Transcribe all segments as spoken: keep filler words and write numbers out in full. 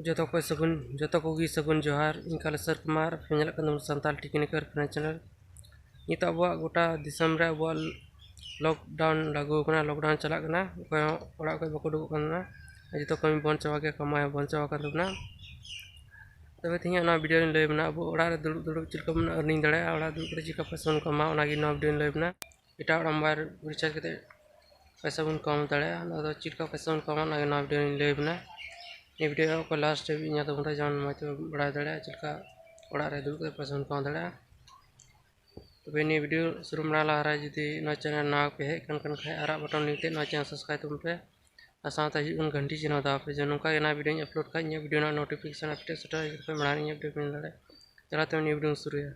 ᱡᱚᱛᱚ ᱠᱚ ᱥᱟᱹᱜᱩᱱ, ᱡᱚᱛᱚ ᱠᱚᱜᱮ ᱥᱟᱹᱜᱩᱱ ᱡᱚᱦᱟᱨ᱾ ᱤᱧ ᱠᱟᱞᱮᱥᱚᱨ ᱠᱩᱢᱟᱨ, ᱟᱯᱮ ᱧᱮᱞᱚᱜ ᱠᱟᱱ ᱛᱟᱵᱚᱱᱟ ᱥᱟᱱᱛᱟᱲ ᱴᱤᱠᱤᱱᱤᱠᱮᱞ ᱯᱷᱟᱭᱱᱟᱱᱥ ᱪᱮᱱᱮᱞ᱾ ᱱᱤᱛᱚᱜ ᱟᱵᱚᱣᱟᱜ ᱜᱚᱴᱟ ᱫᱤᱥᱚᱢ ᱨᱮ ᱟᱵᱚᱣᱟᱜ ᱞᱚᱠᱰᱟᱣᱱ ᱞᱟᱹᱜᱩ ᱟᱠᱟᱱᱟ, ᱞᱚᱠᱰᱟᱣᱱ ᱪᱟᱞᱟᱜ ᱠᱟᱱᱟ, ᱚᱠᱚᱭ ᱦᱚᱸ ᱚᱲᱟᱜ ᱠᱷᱚᱱ ᱵᱟᱠᱚ ᱩᱰᱩᱠᱚᱜ ᱠᱟᱱᱟ᱾ ᱡᱚᱛᱚ ᱠᱟᱹᱢᱤ ᱵᱚᱱᱫ ᱪᱟᱵᱟ ᱜᱮᱭᱟ, ᱠᱟᱢᱟᱭ ᱦᱚᱸ ᱵᱚᱱᱫ ᱪᱟᱵᱟ ᱠᱟᱱ ᱛᱟᱵᱚᱱᱟ᱾ ᱛᱚᱵᱮ ᱛᱮᱦᱮᱧ ᱚᱱᱟ ᱵᱷᱤᱰᱤᱭᱳ ᱞᱤᱧ ᱞᱟᱹᱭ ᱟᱵᱚᱱᱟ, ᱟᱵᱚ ᱚᱲᱟᱜ ᱨᱮ ᱫᱩᱲᱩᱵ ᱫᱩᱲᱩᱵ ᱪᱮᱫ ᱞᱮᱠᱟ ᱵᱚᱱ ᱟᱨᱱᱤᱝ ᱫᱟᱲᱮᱭᱟᱜᱼᱟ, ᱚᱲᱟᱜ ᱫᱩᱲᱩᱵ ᱠᱟᱛᱮ ᱪᱮᱫ ᱞᱮᱠᱟ ᱯᱚᱭᱥᱟ ᱵᱚᱱ ᱠᱟᱢᱟᱣᱟ, ᱚᱱᱟᱜᱮ ᱱᱚᱣᱟ ᱵᱷᱤᱰᱤᱭᱳ ᱞᱤᱧ ᱞᱟᱹᱭ ᱟᱵᱚᱱᱟ᱾ ᱮᱴᱟᱜ ᱦᱚᱲᱟᱜ ᱢᱳᱵᱟᱭᱤᱞ ᱨᱤᱪᱟᱨᱡᱽ ᱠᱟᱛᱮ ᱯᱚᱭᱥᱟ ᱵᱚᱱ ᱠᱟᱢᱟᱣ ᱫᱟᱲᱮᱭᱟᱜᱼᱟ, ᱚᱱᱟ ᱫᱚ ᱪᱮᱫ ᱞᱮᱠᱟ ᱯᱚᱭᱥᱟ ᱵᱚᱱ ᱠᱟᱢᱟᱣᱟ, ᱚᱱᱟᱜᱮ ᱱᱚᱣᱟ ᱵᱷᱤᱰᱤᱭᱳ ᱞᱤᱧ ᱞᱟᱹᱭ ᱟᱵᱚᱱᱟ᱾ ᱱᱤᱭᱟᱹ ᱵᱷᱤᱰᱤᱭᱳ ᱠᱚ ᱞᱟᱥᱴ ᱦᱟᱹᱵᱤᱡ ᱧᱮᱞ ᱛᱟᱵᱚᱱ ᱯᱮ, ᱡᱮᱢᱚᱱ ᱢᱚᱡᱽ ᱛᱮ ᱵᱟᱲᱟᱭ ᱫᱟᱲᱮᱭᱟᱜᱼᱟ ᱪᱮᱫ ᱞᱮᱠᱟ ᱚᱲᱟᱜ ᱨᱮ ᱫᱩᱲᱩᱵ ᱠᱟᱛᱮ ᱯᱚᱭᱥᱟ ᱵᱚᱱ ᱠᱟᱢᱟᱣ ᱫᱟᱲᱮᱭᱟᱜᱼᱟ᱾ ᱛᱚᱵᱮ ᱱᱤᱭᱟᱹ ᱵᱷᱤᱰᱤᱭᱳ ᱥᱩᱨᱩ ᱢᱟᱲᱟᱝ ᱞᱟᱦᱟ ᱨᱮ ᱡᱩᱫᱤ ᱱᱚᱣᱟ ᱪᱮᱱᱮᱞ ᱱᱟᱣᱟ ᱯᱮ ᱦᱮᱡ ᱟᱠᱟᱱ ᱠᱷᱟᱱ, ᱟᱨᱟᱜ ᱵᱟᱴᱚᱱ ᱞᱤᱝᱠ ᱛᱮ ᱱᱚᱣᱟ ᱪᱮᱱᱮᱞ ᱥᱟᱵᱥᱠᱨᱟᱭᱤᱵᱽ ᱛᱟᱵᱚᱱ ᱯᱮ ᱟᱨ ᱥᱟᱶᱛᱮ ᱦᱤᱡᱩᱜ ᱠᱟᱱ ᱜᱷᱟᱱᱴᱤ ᱪᱤᱱᱦᱟᱹ ᱫᱟᱵᱟᱣ ᱯᱮ, ᱡᱮ ᱱᱚᱝᱠᱟ ᱜᱮ ᱱᱟᱣᱟ ᱵᱷᱤᱰᱤᱭᱳᱧ ᱟᱯᱞᱳᱰ ᱠᱷᱟᱱ ᱤᱧᱟᱹᱜ ᱵᱷᱤᱰᱤᱭᱳ ᱨᱮᱱᱟᱜ ᱱᱳᱴᱤᱯᱷᱤᱠᱮᱥᱚᱱ ᱟᱯᱮ ᱴᱷᱮᱱ ᱥᱮᱴᱮᱨ ᱦᱤᱡᱩᱜ ᱯᱮ, ᱢᱟᱲᱟᱝ ᱤᱧᱟᱹᱜ ᱵᱷᱤᱰᱤᱭᱳ ᱯᱮ ᱧᱮᱞ ᱫᱟᱲᱮᱭᱟᱜᱼᱟ᱾ ᱪᱟᱞᱟᱣ ᱛᱮ ᱱᱤᱭᱟᱹ ᱵᱷᱤᱰᱤᱭᱳᱧ ᱥᱩᱨᱩᱭᱟ᱾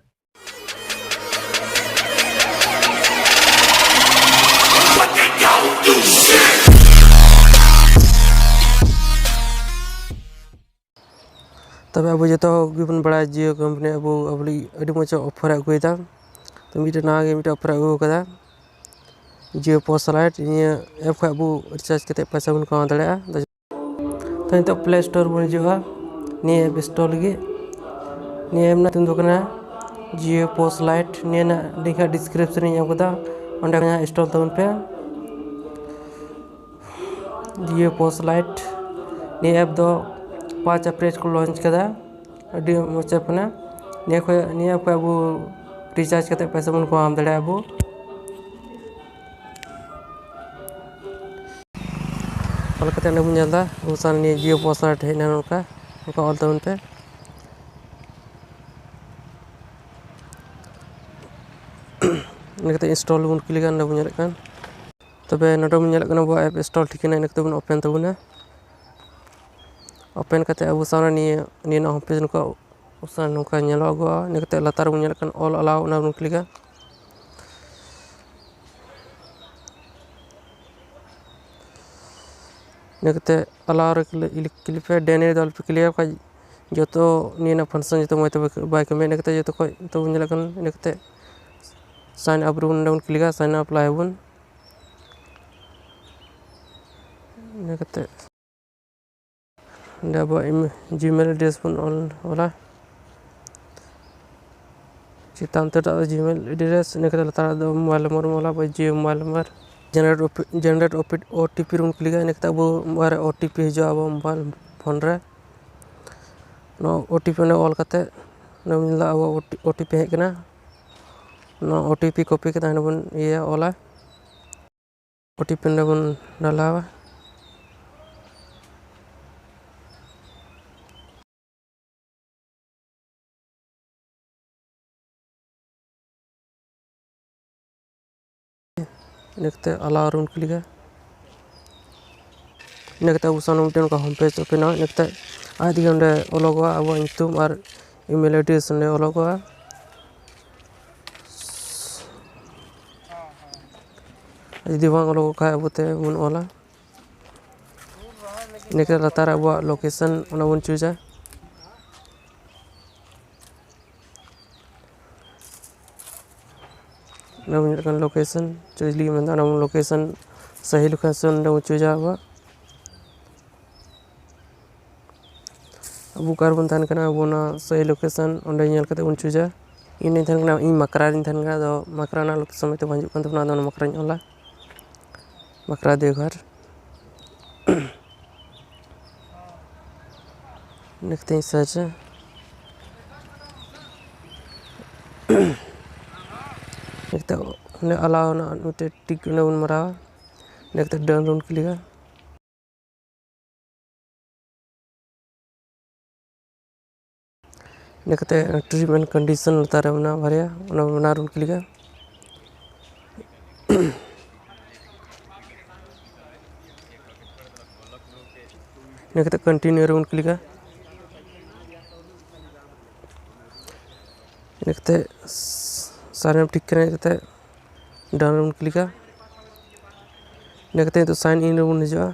ᱛᱚᱵᱮ ᱟᱵᱚ ᱡᱚᱛᱚ ᱜᱮᱵᱚᱱ ᱵᱟᱲᱟᱭᱟ ᱡᱤᱭᱳ ᱠᱳᱢᱯᱟᱱᱤ ᱟᱵᱚ, ᱟᱵᱚ ᱞᱟᱹᱜᱤᱫ ᱟᱹᱰᱤ ᱢᱚᱡᱽ ᱚᱯᱷᱟᱨ ᱮ ᱟᱹᱜᱩᱭᱮᱫᱟ᱾ ᱛᱚ ᱢᱤᱫᱴᱮᱱ ᱱᱟᱣᱟ ᱜᱮ ᱢᱤᱫᱴᱮᱱ ᱚᱯᱷᱟᱨ ᱮ ᱟᱹᱜᱩ ᱟᱠᱟᱫᱟ ᱡᱤᱭᱳ ᱯᱚᱥ ᱞᱟᱭᱤᱴ᱾ ᱱᱤᱭᱟᱹ ᱮᱯ ᱠᱷᱚᱱ ᱟᱵᱚ ᱨᱤᱪᱟᱨᱡᱽ ᱠᱟᱛᱮ ᱯᱚᱭᱥᱟ ᱵᱚᱱ ᱠᱟᱢᱟᱣ ᱫᱟᱲᱮᱭᱟᱜᱼᱟ᱾ ᱛᱚ ᱱᱤᱛᱚᱜ ᱯᱞᱮ ᱥᱴᱳᱨ ᱵᱚᱱ ᱦᱤᱡᱩᱜᱼᱟ᱾ ᱱᱤᱭᱟᱹ ᱮᱯ ᱤᱱᱥᱴᱚᱞ ᱞᱟᱹᱜᱤᱫ ᱱᱤᱭᱟᱹ ᱮᱯ ᱨᱮᱱᱟᱜ ᱧᱩᱛᱩᱢ ᱫᱚ ᱠᱟᱱᱟ ᱡᱤᱭᱳ ᱯᱚᱥ ᱞᱟᱭᱤᱴ᱾ ᱱᱤᱭᱟᱹ ᱨᱮᱱᱟᱜ ᱞᱤᱝᱠ ᱦᱟᱸᱜ ᱰᱤᱥᱠᱨᱤᱯᱥᱚᱱ ᱨᱤᱧ ᱮᱢ ᱠᱟᱫᱟ, ᱚᱸᱰᱮ ᱠᱷᱚᱱ ᱦᱟᱸᱜ ᱤᱱᱥᱴᱚᱞ ᱛᱟᱵᱚᱱ ᱯᱮ᱾ ᱡᱤᱭᱳ ᱯᱚᱥ ᱞᱟᱭᱤᱴ ᱱᱤᱭᱟᱹ ᱮᱯ ᱫᱚ ᱯᱟᱸᱪ ᱮᱯᱨᱤᱞ ᱠᱚ ᱞᱚᱧᱪ ᱠᱟᱫᱟ᱾ ᱟᱹᱰᱤ ᱢᱚᱡᱽ ᱮᱯ ᱠᱟᱱᱟ᱾ ᱱᱤᱭᱟᱹ ᱠᱷᱚᱱ, ᱱᱤᱭᱟᱹ ᱮᱯ ᱠᱷᱚᱱ ᱟᱵᱚ ᱨᱤᱪᱟᱨᱡᱽ ᱠᱟᱛᱮ ᱯᱚᱭᱥᱟ ᱵᱚᱱ ᱠᱟᱢᱟᱣ ᱫᱟᱲᱮᱭᱟᱜᱼᱟ ᱟᱵᱚ᱾ ᱚᱞ ᱠᱟᱛᱮ ᱚᱸᱰᱮ ᱵᱚᱱ ᱧᱮᱞ ᱮᱫᱟ, ᱟᱵᱚ ᱥᱟᱶ ᱱᱤᱭᱟᱹ ᱡᱤᱭᱳ ᱯᱚᱥ ᱞᱟᱭᱤᱴ ᱦᱮᱡ ᱮᱱᱟ, ᱱᱚᱝᱠᱟ, ᱱᱚᱝᱠᱟ ᱚᱞ ᱛᱟᱵᱚᱱ ᱯᱮ᱾ ᱤᱱᱟᱹ ᱠᱟᱛᱮ ᱤᱱᱥᱴᱚᱞ ᱵᱚᱱ ᱠᱞᱤᱠᱟ, ᱚᱸᱰᱮ ᱵᱚᱱ ᱧᱮᱞᱮᱫ ᱠᱟᱱ᱾ ᱛᱚᱵᱮ ᱱᱚᱰᱮ ᱵᱚᱱ ᱧᱮᱞᱮᱫ ᱠᱟᱱᱟ ᱟᱵᱚᱣᱟᱜ ᱮᱯ ᱤᱱᱥᱴᱚᱞ ᱴᱷᱤᱠ ᱮᱱᱟ, ᱤᱱᱟᱹ ᱠᱟᱛᱮ ᱵᱚᱱ ᱳᱯᱮᱱ ᱛᱟᱵᱚᱱᱟ᱾ ᱳᱯᱮᱱ ᱠᱟᱛᱮ ᱟᱵᱚ ᱥᱟᱢᱱᱮ ᱱᱤᱭᱟᱹ, ᱱᱤᱭᱟᱹ ᱨᱮᱱᱟᱜ ᱦᱳᱢ ᱯᱮᱡᱽ ᱱᱚᱝᱠᱟ ᱚᱯᱥᱚᱱ ᱱᱚᱝᱠᱟ ᱧᱮᱞᱚᱜᱚᱜᱼᱟ᱾ ᱤᱱᱟᱹ ᱠᱟᱛᱮ ᱞᱟᱛᱟᱨ ᱨᱮᱵᱚᱱ ᱧᱮᱞᱮᱫ ᱠᱟᱱ ᱚᱞ ᱟᱞᱟᱣ, ᱚᱱᱟ ᱵᱚᱱ ᱠᱞᱤᱠᱟ᱾ ᱤᱱᱟᱹ ᱠᱟᱛᱮ ᱟᱞᱟᱣ ᱨᱮ ᱠᱞᱤᱠ, ᱠᱞᱤᱠ ᱯᱮ, ᱰᱮᱱ ᱨᱮ ᱫᱚ ᱟᱞᱚᱯᱮ ᱠᱞᱤᱠᱟ, ᱵᱟᱠᱷᱟᱡ ᱡᱚᱛᱚ ᱱᱤᱭᱟᱹ ᱨᱮᱱᱟᱜ ᱯᱷᱟᱱᱥᱚᱱ ᱡᱚᱛᱚ ᱢᱚᱡᱽ ᱛᱮ ᱵᱟᱭ ᱠᱟᱹᱢᱤᱭᱟ᱾ ᱤᱱᱟᱹ ᱠᱟᱛᱮ ᱡᱚᱛᱚ ᱠᱷᱚᱡ ᱱᱤᱛᱚᱜ ᱵᱚᱱ ᱧᱮᱞᱮᱫ ᱠᱟᱱ, ᱤᱱᱟᱹ ᱠᱟᱛᱮ ᱥᱟᱭᱤᱱ ᱟᱯ ᱨᱮᱵᱚᱱ, ᱱᱚᱸᱰᱮ ᱵᱚᱱ ᱠᱞᱤᱠᱟ, ᱥᱟᱭᱤᱱ ᱟᱯ ᱞᱟᱦᱟᱭᱟᱵᱚᱱ᱾ ᱤᱱᱟᱹ ᱠᱟᱛᱮ ᱚᱸᱰᱮ ᱟᱵᱚᱣᱟᱜ ᱤᱢ-, Gmail address ᱵᱚᱱ ᱚᱞ, ᱚᱞᱟ᱾ ᱪᱮᱛᱟᱱ ᱩᱛᱟᱹᱨᱟᱜ ᱫᱚ Gmail address, ᱤᱱᱟᱹ ᱠᱟᱛᱮ ᱞᱟᱛᱟᱨᱟᱜ ᱫᱚ mobile number ᱵᱚᱱ ᱚᱞᱟ, ᱟᱵᱚ Jio mobile number᱾ Generate OP-, generate OP-, OTP ᱨᱮᱵᱚᱱ ᱠᱞᱤᱠᱟ, ᱤᱱᱟᱹ ᱠᱟᱛᱮ ᱟᱵᱚ mobile ᱨᱮ OTP ᱦᱤᱡᱩᱜᱼᱟ ᱟᱵᱚ mobile phone ᱨᱮ᱾ ᱱᱚᱣᱟ OTP ᱚᱸᱰᱮ ᱚᱞ ᱠᱟᱛᱮ, ᱚᱱᱟ ᱵᱚᱱ ᱧᱮᱞᱟ ᱟᱵᱚ OTP ᱦᱮᱡ ᱠᱟᱱᱟ᱾ ᱱᱚᱣᱟ OTP copy ᱠᱟᱛᱮ ᱦᱟᱸᱰᱮ ᱵᱚᱱ ᱤᱭᱟᱹᱭᱟ, ᱚᱞᱟ᱾ OTP ᱚᱸᱰᱮ ᱵᱚᱱ ᱰᱟᱞᱟᱣᱟ᱾ ᱤᱱᱟᱹ ᱠᱟᱛᱮ allow ᱨᱮᱵᱚᱱ ᱠᱞᱤᱠᱟ᱾ ᱤᱱᱟᱹ ᱠᱟᱛᱮ ᱟᱵᱚ ᱥᱟᱢᱟᱝ ᱢᱤᱫᱴᱮᱱ ᱚᱱᱠᱟ home page open ᱚᱜᱼᱟ᱾ ᱤᱱᱟᱹ ᱠᱟᱛᱮ ᱟᱡ ᱛᱮᱜᱮ ᱚᱸᱰᱮ ᱚᱞᱚᱜᱚᱜᱼᱟ ᱟᱵᱚᱣᱟᱜ ᱧᱩᱛᱩᱢ ᱟᱨ email address ᱚᱸᱰᱮ ᱚᱞᱚᱜᱚᱜᱼᱟ᱾ ᱡᱩᱫᱤ ᱵᱟᱝ ᱚᱞᱚᱜᱚᱜ ᱠᱷᱟᱡ ᱟᱵᱚ ᱛᱮᱵᱚᱱ ᱚᱞᱟ᱾ ᱤᱱᱟᱹ ᱠᱟᱛᱮ ᱞᱟᱛᱟᱨ ᱨᱮ ᱟᱵᱚᱣᱟᱜ location ᱚᱱᱟ ᱵᱚᱱ ᱪᱩᱡᱟ᱾ ᱚᱱᱟ ᱵᱚᱱ ᱧᱮᱞ ᱠᱟᱱ location ᱪᱩᱡᱽ ᱞᱟᱹᱜᱤᱫ ᱢᱮᱱᱫᱟ, ᱚᱱᱟ ᱵᱚᱱ location, ᱥᱟᱹᱦᱤ location ᱚᱸᱰᱮ ᱵᱚᱱ ᱪᱩᱡᱟ ᱟᱵᱚᱣᱟᱜ᱾ ᱟᱵᱚ ᱚᱠᱟ ᱨᱮᱵᱚᱱ ᱛᱟᱦᱮᱱ ᱠᱟᱱᱟ, ᱟᱵᱚ ᱚᱱᱟ ᱥᱟᱹᱦᱤ location ᱚᱸᱰᱮ ᱧᱮᱞ ᱠᱟᱛᱮ ᱵᱚᱱ ᱪᱩᱡᱟ᱾ ᱤᱧ ᱫᱚᱧ ᱛᱟᱦᱮᱱ ᱠᱟᱱᱟ, ᱤᱧ ᱢᱟᱠᱨᱟ ᱨᱤᱧ ᱛᱟᱦᱮᱱ ᱠᱟᱱᱟ, ᱟᱫᱚ ᱢᱟᱠᱨᱟ ᱨᱮᱱᱟᱜ location ᱦᱚᱭᱛᱳ ᱵᱟᱝ ᱦᱤᱡᱩᱜ ᱠᱟᱱ ᱛᱟᱵᱚᱱᱟ, ᱟᱫᱚ ᱚᱱᱟ ᱢᱟᱠᱨᱟᱧ ᱚᱞᱟ, ᱢᱟᱠᱨᱟ ᱫᱮᱣᱜᱷᱚᱨ᱾ ᱤᱱᱟᱹ ᱠᱟᱛᱮᱧ ᱥᱟᱨᱪᱟ᱾ ᱤᱱᱟᱹ ᱠᱟᱛᱮ ᱚᱸᱰᱮ allow ᱨᱮᱱᱟᱜ ᱢᱤᱫᱴᱮᱡ ᱴᱤᱠ ᱚᱸᱰᱮ ᱵᱚᱱ ᱢᱟᱨᱟᱣᱟ᱾ ᱤᱱᱟᱹ ᱠᱟᱛᱮ done ᱨᱮᱵᱚᱱ ᱠᱞᱤᱠᱟ᱾ ᱤᱱᱟᱹ ᱠᱟᱛᱮ term and condition ᱞᱟᱛᱟᱨ ᱨᱮ ᱢᱮᱱᱟᱜᱼᱟ ᱵᱟᱨᱭᱟ, ᱚᱱᱟ, ᱚᱱᱟ ᱨᱮᱵᱚᱱ ᱠᱞᱤᱠᱟ᱾ ᱤᱱᱟᱹ ᱠᱟᱛᱮ continue ᱨᱮᱵᱚᱱ ᱠᱞᱤᱠᱟ᱾ ᱤᱱᱟᱹ ᱠᱟᱛᱮ surname ᱴᱷᱤᱠ ᱠᱟᱱᱟ, ᱤᱱᱟᱹ ᱠᱟᱛᱮ done ᱨᱮᱵᱚᱱ ᱠᱞᱤᱠᱟ᱾ ᱤᱱᱟᱹ ᱠᱟᱛᱮ ᱱᱤᱛᱚᱜ sign in ᱨᱮᱵᱚᱱ ᱦᱤᱡᱩᱜᱼᱟ,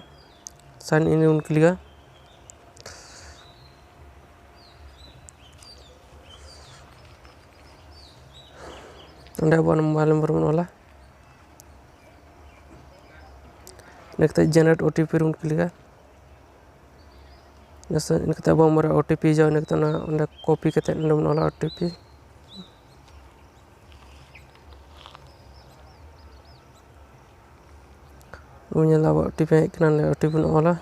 sign in ᱨᱮᱵᱚᱱ ᱠᱞᱤᱠᱟ᱾ ᱚᱸᱰᱮ ᱟᱵᱚᱣᱟᱜ mobile number ᱵᱚᱱ ᱚᱞᱟ᱾ ᱤᱱᱟᱹ ᱠᱟᱛᱮ generate OTP ᱨᱮᱵᱚᱱ ᱠᱞᱤᱠᱟ᱾ ᱤᱱᱟᱹ ᱠᱟᱛᱮ ᱟᱵᱚᱣᱟᱜ ᱢᱳᱵᱟᱭᱤᱞ ᱨᱮ ᱳ ᱴᱤ ᱯᱤ ᱦᱤᱡᱩᱜᱼᱟ, ᱤᱱᱟᱹ ᱠᱟᱛᱮ ᱚᱱᱟ ᱚᱸᱰᱮ ᱠᱚᱯᱤ ᱠᱟᱛᱮ ᱱᱚᱰᱮ ᱵᱚᱱ ᱚᱞᱟ ᱳ ᱴᱤ ᱯᱤ᱾ ᱵᱚᱱ ᱧᱮᱞᱟ ᱟᱵᱚᱣᱟᱜ ᱳ ᱴᱤ ᱯᱤ ᱦᱮᱡ ᱠᱟᱱᱟ, ᱱᱚᱰᱮ ᱳ ᱴᱤ ᱯᱤ ᱵᱚᱱ ᱚᱞᱟ᱾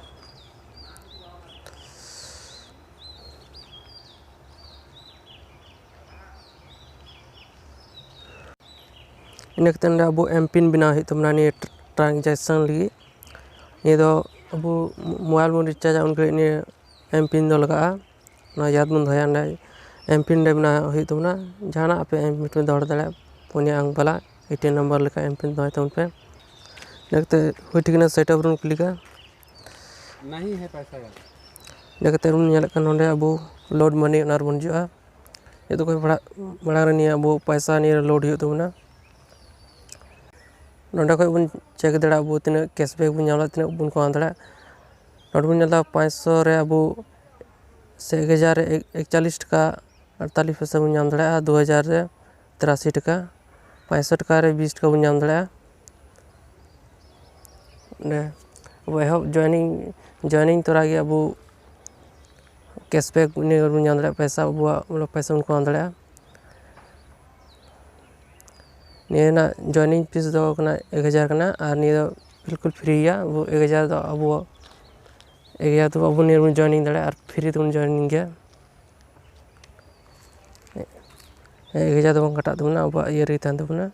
ᱤᱱᱟᱹ ᱠᱟᱛᱮ ᱱᱚᱰᱮ ᱟᱵᱚ ᱮᱢ ᱯᱤᱱ ᱵᱮᱱᱟᱣ ᱦᱩᱭᱩᱜ ᱛᱟᱵᱚᱱᱟ ᱱᱤᱭᱟᱹ ᱴᱨᱟᱱᱡᱮᱠᱥᱚᱱ ᱞᱟᱹᱜᱤᱫ᱾ ᱱᱤᱭᱟᱹ ᱫᱚ ᱟᱵᱚ ᱢᱳᱵᱟᱭᱤᱞ ᱵᱚᱱ ᱨᱤᱪᱟᱨᱡᱟ ᱩᱱ ᱜᱷᱟᱹᱲᱤᱡ ᱱᱤᱭᱟᱹ ᱮᱢ ᱯᱤᱱ ᱫᱚ ᱞᱟᱜᱟᱜᱼᱟ, ᱚᱱᱟ ᱭᱟᱫ ᱵᱚᱱ ᱫᱚᱦᱚᱭᱟ᱾ ᱚᱸᱰᱮ ᱮᱢ ᱯᱤᱱ ᱚᱸᱰᱮ ᱵᱮᱱᱟᱣ ᱦᱩᱭᱩᱜ ᱛᱟᱵᱚᱱᱟ, ᱡᱟᱦᱟᱱᱟᱜ ᱟᱯᱮ ᱮᱢ ᱯᱤᱱ ᱯᱮ ᱫᱚᱦᱚ ᱫᱟᱲᱮᱭᱟᱜᱼᱟ, ᱯᱩᱱᱭᱟ ᱟᱝ ᱵᱟᱞᱟ ᱮ ᱴᱤ ᱮᱢ ᱱᱟᱢᱵᱟᱨ ᱞᱮᱠᱟ ᱮᱢ ᱯᱤᱱ ᱫᱚᱦᱚᱭ ᱛᱟᱵᱚᱱ ᱯᱮ᱾ ᱤᱱᱟᱹ ᱠᱟᱛᱮ ᱦᱩᱭ ᱴᱷᱤᱠ ᱮᱱᱟ, ᱥᱮᱴ ᱟᱯ ᱨᱮᱵᱚᱱ ᱠᱞᱤᱠᱟ᱾ नहीं है पैसा वाला। ᱤᱱᱟᱹ ᱠᱟᱛᱮ ᱵᱚᱱ ᱧᱮᱞᱮᱫ ᱠᱟᱱ ᱱᱚᱰᱮ ᱟᱵᱚ ᱞᱳᱰ ᱢᱟᱹᱱᱤ ᱚᱱᱟ ᱨᱮᱵᱚᱱ ᱦᱤᱡᱩᱜᱼᱟ᱾ ᱡᱚᱛᱚ ᱠᱷᱚᱱ ᱢᱟᱲᱟᱝ, ᱢᱟᱲᱟᱝ ᱨᱮ ᱱᱤᱭᱟᱹ ᱟᱵᱚ ᱯᱚᱭᱥᱟ ᱱᱤᱭᱟᱹ ᱨᱮ ᱞᱳᱰ ᱦᱩᱭᱩᱜ ᱛᱟᱵᱚᱱᱟ᱾ ᱱᱚᱸᱰᱮ ᱠᱷᱚᱱ ᱵᱚᱱ ᱪᱮᱠ ᱫᱟᱲᱮᱭᱟᱜᱼᱟ ᱟᱵᱚ ᱛᱤᱱᱟᱹᱜ ᱠᱮᱥᱵᱮᱠ ᱵᱚᱱ ᱧᱟᱢ ᱫᱟᱲᱮᱭᱟᱜᱼᱟ, ᱛᱤᱱᱟᱹᱜ ᱵᱚᱱ ᱠᱚᱢᱟᱣ ᱫᱟᱲᱮᱭᱟᱜᱼᱟ᱾ ᱱᱚᱸᱰᱮ ᱵᱚᱱ ᱧᱮᱞ ᱮᱫᱟ ᱯᱟᱸᱪᱥᱚ ᱨᱮ ᱟᱵᱚ ᱥᱮ ᱮᱠ ᱦᱟᱡᱟᱨ ᱨᱮ ᱮᱠ-, ᱮᱠᱪᱟᱞᱤᱥ ᱴᱟᱠᱟ ᱟᱴᱛᱟᱞᱤᱥ ᱯᱚᱭᱥᱟ ᱵᱚᱱ ᱧᱟᱢ ᱫᱟᱲᱮᱭᱟᱜᱼᱟ, ᱫᱩ ᱦᱟᱡᱟᱨ ᱨᱮ ᱛᱤᱨᱟᱥᱤ ᱴᱟᱠᱟ, ᱯᱟᱸᱪᱥᱚ ᱴᱟᱠᱟ ᱨᱮ ᱵᱤᱥ ᱴᱟᱠᱟ ᱵᱚᱱ ᱧᱟᱢ ᱫᱟᱲᱮᱭᱟᱜᱼᱟ᱾ ᱚᱸᱰᱮ ᱟᱵᱚ ᱮᱦᱚᱵ ᱡᱚᱭᱮᱱᱤᱝ, ᱡᱚᱭᱮᱱᱤᱝ ᱛᱚᱨᱟ ᱜᱮ ᱟᱵᱚ ᱠᱮᱥᱵᱮᱠ ᱤᱱᱟᱹ ᱵᱚᱱ ᱧᱟᱢ ᱫᱟᱲᱮᱭᱟᱜᱼᱟ, ᱯᱚᱭᱥᱟ ᱟᱵᱚᱣᱟᱜ ᱵᱚᱞᱮ ᱯᱚᱭᱥᱟ ᱵᱚᱱ ᱠᱚᱢᱟᱣ ᱫᱟᱲᱮᱭᱟᱜᱼᱟ᱾ ᱱᱤᱭᱟᱹ ᱨᱮᱱᱟᱜ ᱡᱚᱭᱮᱱᱤᱝ ᱯᱷᱤᱥ ᱫᱚ ᱠᱟᱱᱟ ᱮᱠ ᱦᱟᱡᱟᱨ ᱠᱟᱱᱟ, ᱟᱨ ᱱᱤᱭᱟᱹ ᱫᱚ ᱵᱤᱞᱠᱩᱞ ᱯᱷᱨᱤ ᱜᱮᱭᱟ᱾ ᱟᱵᱚ ᱮᱠ ᱦᱟᱡᱟᱨ ᱫᱚ ᱟᱵᱚ, ᱮᱠ ᱦᱟᱡᱟᱨ ᱫᱚ ᱟᱵᱚ ᱱᱤᱭᱟᱹ ᱨᱮᱵᱚᱱ ᱡᱚᱭᱮᱱᱤᱝ ᱫᱟᱲᱮᱭᱟᱜᱼᱟ ᱟᱨ ᱯᱷᱨᱤ ᱛᱮᱵᱚᱱ ᱡᱚᱭᱮᱱᱤᱝ ᱜᱮᱭᱟ᱾ ᱮᱠ ᱦᱟᱡᱟᱨ ᱫᱚ ᱵᱟᱝ ᱠᱟᱴᱟᱜ ᱛᱟᱵᱚᱱᱟ, ᱟᱵᱚᱣᱟᱜ ᱤᱭᱟᱹ ᱨᱮᱜᱮ ᱛᱟᱦᱮᱱ ᱛᱟᱵᱚᱱᱟ᱾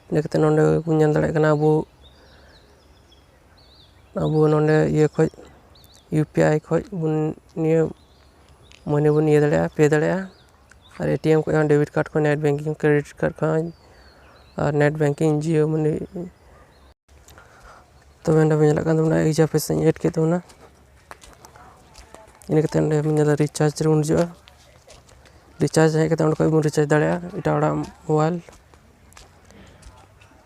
ᱤᱱᱟᱹ ᱠᱟᱛᱮ ᱱᱚᱰᱮ ᱵᱚᱱ ᱧᱮᱞ ᱫᱟᱲᱮᱭᱟᱜ ᱠᱟᱱᱟ ᱟᱵᱚ, ᱟᱵᱚ ᱱᱚᱰᱮ ᱤᱭᱟᱹ ᱠᱷᱚᱡ, ᱤᱭᱩ ᱯᱤ ᱟᱭ ᱠᱷᱚᱡ ᱵᱚᱱ ᱱᱤᱭᱟᱹ ᱢᱟᱹᱱᱤ ᱵᱚᱱ ᱤᱭᱟᱹ ᱫᱟᱲᱮᱭᱟᱜᱼᱟ, ᱯᱮ ᱫᱟᱲᱮᱭᱟᱜᱼᱟ᱾ ᱟᱨ ᱮ ᱴᱤ ᱮᱢ ᱠᱷᱚᱡ ᱦᱚᱸ, ᱰᱮᱵᱤᱴ ᱠᱟᱨᱰ ᱠᱷᱚᱡ, ᱱᱮᱴ ᱵᱮᱝᱠᱤᱝ, ᱠᱨᱮᱰᱤᱴ ᱠᱟᱨᱰ ᱠᱷᱚᱡ, ᱟᱨ ᱱᱮᱴ ᱵᱮᱝᱠᱤᱝ, ᱡᱤᱭᱳ ᱢᱟᱹᱱᱤ᱾ ᱛᱚᱵᱮ ᱱᱚᱰᱮ ᱵᱚᱱ ᱧᱮᱞᱮᱫ ᱠᱟᱱ ᱛᱟᱵᱚᱱᱟ ᱮᱠᱡᱟ ᱯᱚᱭᱥᱟᱧ ᱮᱰ ᱠᱮᱫ ᱛᱟᱵᱚᱱᱟ᱾ ᱤᱱᱟᱹ ᱠᱟᱛᱮ ᱚᱸᱰᱮ ᱵᱚᱱ ᱧᱮᱞᱟ ᱨᱤᱪᱟᱨᱡᱽ ᱨᱮᱵᱚᱱ ᱦᱤᱡᱩᱜᱼᱟ᱾ ᱨᱤᱪᱟᱨᱡᱽ ᱦᱮᱡ ᱠᱟᱛᱮ ᱚᱸᱰᱮ ᱠᱷᱚᱡ ᱵᱚᱱ ᱨᱤᱪᱟᱨᱡᱽ ᱫᱟᱲᱮᱭᱟᱜᱼᱟ ᱮᱴᱟᱜ ᱦᱚᱲᱟᱜ ᱢᱳᱵᱟᱭᱤᱞ᱾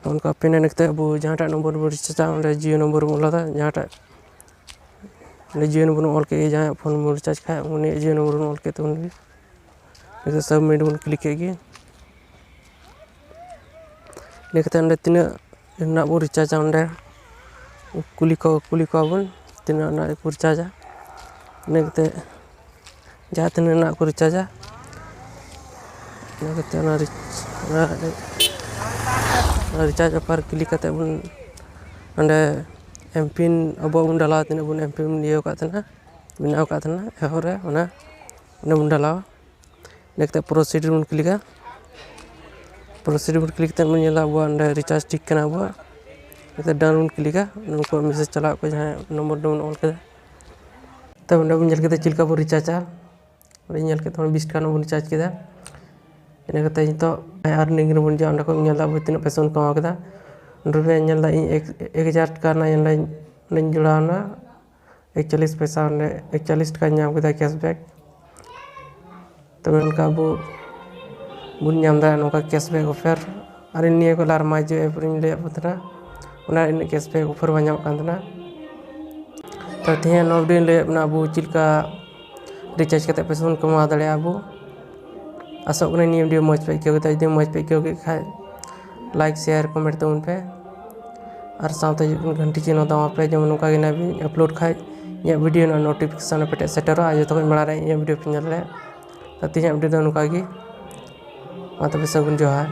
ᱚᱱᱠᱟ ᱯᱤᱱ ᱮᱰ ᱠᱟᱛᱮ ᱟᱵᱚ ᱡᱟᱦᱟᱸᱴᱟᱜ ᱱᱚᱢᱵᱚᱨ ᱵᱚᱱ ᱨᱤᱪᱟᱨᱡᱟ, ᱚᱸᱰᱮ ᱡᱤᱭᱳ ᱱᱚᱢᱵᱚᱨ ᱵᱚᱱ ᱚᱞ ᱟᱫᱟ, ᱡᱟᱦᱟᱸᱴᱟᱜ ᱚᱸᱰᱮ ᱡᱤᱭᱳ ᱱᱚᱢᱵᱚᱨ ᱵᱚᱱ ᱚᱞ ᱠᱮᱫ ᱜᱮ, ᱡᱟᱦᱟᱸᱭᱟᱜ ᱯᱷᱳᱱ ᱵᱚᱱ ᱨᱤᱪᱟᱨᱡᱽ ᱠᱷᱟᱡ ᱩᱱᱤᱭᱟᱜ ᱡᱤᱭᱳ ᱱᱚᱢᱵᱚᱨ ᱵᱚᱱ ᱚᱞ ᱠᱮᱫ ᱛᱟᱵᱚᱱ ᱜᱮ᱾ ᱱᱤᱛᱚᱜ ᱥᱟᱵᱢᱤᱴ ᱵᱚᱱ ᱠᱞᱤᱠ ᱠᱮᱫ ᱜᱮ᱾ ᱤᱱᱟᱹ ᱠᱟᱛᱮ ᱚᱸᱰᱮ ᱛᱤᱱᱟᱹᱜ ᱨᱮᱱᱟᱜ ᱵᱚᱱ ᱨᱤᱪᱟᱨᱡᱟ, ᱚᱸᱰᱮ ᱠᱩᱞᱤ ᱠᱚ ᱠᱩᱞᱤ ᱠᱚᱣᱟ ᱵᱚᱱ ᱛᱤᱱᱟᱹᱜ ᱨᱮᱱᱟᱜ ᱠᱚ ᱨᱤᱪᱟᱨᱡᱟ᱾ ᱤᱱᱟᱹ ᱠᱟᱛᱮ ᱡᱟᱦᱟᱸ ᱛᱤᱱᱟᱹᱜ ᱨᱮᱱᱟᱜ ᱠᱚ ᱨᱤᱪᱟᱨᱡᱟ, ᱤᱱᱟᱹ ᱠᱟᱛᱮ ᱚᱱᱟ ᱨᱤᱪ- ᱚᱱᱟ ᱨᱤᱪᱟᱨᱡᱽ ᱚᱯᱷᱟᱨ ᱠᱞᱤᱠ ᱠᱟᱛᱮ ᱵᱚᱱ ᱚᱸᱰᱮ ᱮᱢ ᱯᱤᱱ ᱟᱵᱚᱣᱟᱜ ᱵᱚᱱ ᱰᱟᱞᱟᱣᱟ, ᱛᱤᱱᱟᱹᱜ ᱵᱚᱱ ᱮᱢ ᱯᱤᱱ ᱤᱭᱟᱹ ᱟᱠᱟᱫ ᱛᱟᱦᱮᱱᱟ, ᱵᱮᱱᱟᱣ ᱟᱠᱟᱫ ᱛᱟᱦᱮᱱᱟ ᱮᱦᱚᱵ ᱨᱮ, ᱚᱱᱟ ᱚᱸᱰᱮ ᱵᱚᱱ ᱰᱟᱞᱟᱣᱟ᱾ ᱤᱱᱟᱹ ᱠᱟᱛᱮ ᱯᱨᱚᱥᱤᱰ ᱵᱚᱱ ᱠᱞᱤᱠᱟ᱾ ᱯᱨᱚᱥᱤᱰ ᱵᱚᱱ ᱠᱞᱤᱠ ᱠᱟᱛᱮ ᱵᱚᱱ ᱧᱮᱞᱟ ᱟᱵᱚᱣᱟᱜ ᱚᱸᱰᱮ ᱨᱤᱪᱟᱨᱡᱽ ᱴᱷᱤᱠ ᱠᱟᱱᱟ ᱟᱵᱚᱣᱟᱜ᱾ ᱤᱱᱟᱹ ᱠᱟᱛᱮ ᱰᱟᱱ ᱵᱚᱱ ᱠᱞᱤᱠᱟ, ᱩᱱᱠᱩᱣᱟᱜ ᱢᱮᱥᱮᱡᱽ ᱪᱟᱞᱟᱜ ᱠᱚ ᱡᱟᱦᱟᱸᱭ ᱱᱚᱢᱵᱚᱨ ᱵᱚᱱ ᱚᱞ ᱠᱮᱫᱟ᱾ ᱛᱚ ᱚᱸᱰᱮ ᱵᱚᱱ ᱧᱮᱞ ᱠᱮᱫᱟ ᱪᱮᱫ ᱞᱮᱠᱟ ᱵᱚᱱ ᱨᱤᱪᱟᱨᱡᱟ᱾ ᱚᱸᱰᱮ ᱧᱮᱞ ᱠᱮᱫ ᱛᱟᱵᱚᱱ ᱵᱤᱥ ᱴᱟᱠᱟ ᱨᱮᱱᱟᱜ ᱵᱚᱱ ᱨᱤᱪᱟᱨᱡᱽ ᱠᱮᱫᱟ᱾ ᱤᱱᱟᱹ ᱠᱟᱛᱮ ᱱᱤᱛᱚᱜ ᱟᱨᱱᱤᱝ ᱨᱮᱵᱚᱱ ᱦᱤᱡᱩᱜᱼᱟ, ᱚᱸᱰᱮ ᱠᱷᱚᱱ ᱧᱮᱞ ᱫᱟ ᱟᱵᱚ ᱛᱤᱱᱟᱹᱜ ᱯᱚᱭᱥᱟ ᱵᱚᱱ ᱠᱟᱢᱟᱣ ᱠᱮᱫᱟ᱾ ᱚᱸᱰᱮ ᱵᱚᱱ ᱧᱮᱞ ᱫᱟ ᱤᱧ ᱮᱠ, ᱮᱠ ᱦᱟᱡᱟᱨ ᱴᱟᱠᱟ ᱨᱮᱱᱟᱜ ᱧᱮᱞ ᱫᱟᱹᱧ, ᱚᱸᱰᱮᱧ ᱡᱚᱲᱟᱣ ᱮᱱᱟ ᱮᱠᱪᱚᱞᱞᱤᱥ ᱯᱚᱭᱥᱟ, ᱚᱸᱰᱮ ᱮᱠᱪᱚᱞᱞᱤᱥ ᱴᱟᱠᱟᱧ ᱧᱟᱢ ᱠᱮᱫᱟ ᱠᱮᱥᱵᱮᱠ᱾ ᱛᱚᱵᱮ ᱚᱱᱠᱟ ᱟᱵᱚ ᱵᱚᱱ ᱧᱟᱢ ᱫᱟᱲᱮᱭᱟᱜᱼᱟ ᱱᱚᱝᱠᱟ ᱠᱮᱥᱵᱮᱠ ᱚᱯᱷᱟᱨ᱾ ᱟᱨ ᱱᱤᱭᱟᱹ ᱠᱚ ᱞᱟᱦᱟ ᱨᱮ ᱢᱟᱭ ᱡᱤᱭᱳ ᱮᱯ ᱨᱮᱧ ᱞᱟᱹᱭᱟᱫ ᱵᱚᱱ ᱛᱟᱦᱮᱱᱟ, ᱚᱱᱟ ᱨᱮ ᱤᱱᱟᱹᱜ ᱠᱮᱥᱵᱮᱠ ᱚᱯᱷᱟᱨ ᱵᱟᱝ ᱧᱟᱢᱚᱜ ᱠᱟᱱ ᱛᱟᱦᱮᱱᱟ᱾ ᱛᱚ ᱛᱮᱦᱮᱧ ᱱᱚᱣᱟ ᱵᱷᱤᱰᱤᱭᱳᱧ ᱞᱟᱹᱭᱟᱫ ᱵᱚᱱᱟ ᱟᱵᱚ ᱪᱮᱫ ᱞᱮᱠᱟ ᱨᱤᱪᱟᱨᱡᱽ ᱠᱟᱛᱮ ᱯᱚᱭᱥᱟ ᱵᱚᱱ ᱠᱟᱢᱟᱣ ᱫᱟᱲᱮᱭᱟᱜᱼᱟ ᱟᱵᱚ᱾ ᱟᱥᱚᱜ ᱠᱟᱹᱱᱟᱹᱧ ᱱᱤᱭᱟᱹ ᱵᱷᱤᱰᱤᱭᱳ ᱢᱚᱡᱽ ᱯᱮ ᱟᱹᱭᱠᱟᱹᱣ ᱠᱮᱫᱟ᱾ ᱡᱩᱫᱤ ᱢᱚᱡᱽ ᱯᱮ ᱟᱹᱭᱠᱟᱹᱣ ᱠᱮᱫ ᱠᱷᱟᱡ, ᱞᱟᱭᱤᱠ, ᱥᱮᱭᱟᱨ, ᱠᱚᱢᱮᱱᱴ ᱛᱟᱵᱚᱱ ᱯᱮ᱾ ᱟᱨ ᱥᱟᱶᱛᱮ ᱦᱤᱡᱩᱜ ᱠᱟᱱ ᱜᱷᱟᱱᱴᱤ ᱪᱤᱱᱦᱟᱹ ᱫᱟᱵᱟᱣ ᱯᱮ, ᱡᱮᱢᱚᱱ ᱱᱚᱝᱠᱟ ᱜᱮ ᱱᱟᱣᱟ ᱵᱤᱱ ᱟᱯᱞᱳᱰ ᱠᱷᱟᱡ ᱤᱧᱟᱹᱜ ᱵᱷᱤᱰᱤᱭᱳ ᱨᱮᱱᱟᱜ ᱱᱳᱴᱤᱯᱷᱤᱠᱮᱥᱚᱱ ᱟᱯᱮ ᱴᱷᱮᱱ ᱥᱮᱴᱮᱨᱚᱜᱼᱟ, ᱟᱨ ᱡᱚᱛᱚ ᱠᱷᱚᱱ ᱢᱟᱲᱟᱝ ᱨᱮ ᱤᱧᱟᱹᱜ ᱵᱷᱤᱰᱤᱭᱳ ᱯᱮ ᱧᱮᱞ ᱫᱟᱲᱮᱭᱟᱜᱼᱟ᱾ ᱛᱚ ᱛᱮᱦᱮᱧᱟᱜ ᱵᱷᱤᱰᱤᱭᱳ ᱫᱚ ᱱᱚᱝᱠᱟ ᱜᱮ᱾ ᱢᱟ ᱛᱚᱵᱮ ᱥᱟᱹᱜᱩᱱ ᱡᱚᱦᱟᱨ᱾